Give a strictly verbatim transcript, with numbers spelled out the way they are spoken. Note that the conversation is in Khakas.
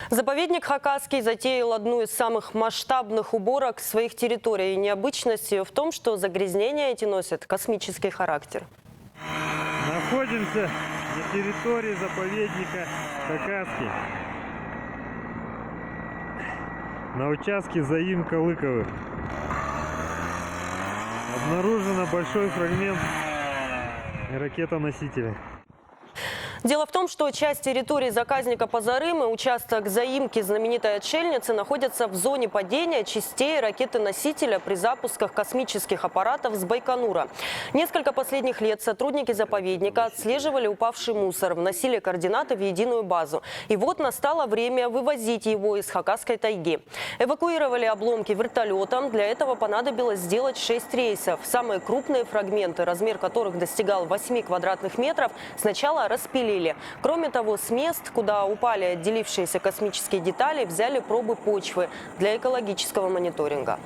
Заповедник Хакасский затеял одну из самых масштабных уборок своих территорий. Необычность её в том, что загрязнения эти носят космический характер. Находимся на территории заповедника Хакасский. На участке заимка Лыковых. Обнаружен большой фрагмент ракетоносителя. Дело в том, что часть территории заказника Пазарым и участок заимки знаменитой отшельницы находятся в зоне падения частей ракеты-носителя при запусках космических аппаратов с Байконура. Несколько последних лет сотрудники заповедника отслеживали упавший мусор, вносили координаты в единую базу. И вот настало время вывозить его из Хакасской тайги. Эвакуировали обломки вертолётом. Для этого понадобилось сделать шесть рейсов. Самые крупные фрагменты, размер которых достигал восьми квадратных метров, сначала распилили. Кроме того, с мест, куда упали отделившиеся космические детали, взяли пробы почвы для экологического мониторинга.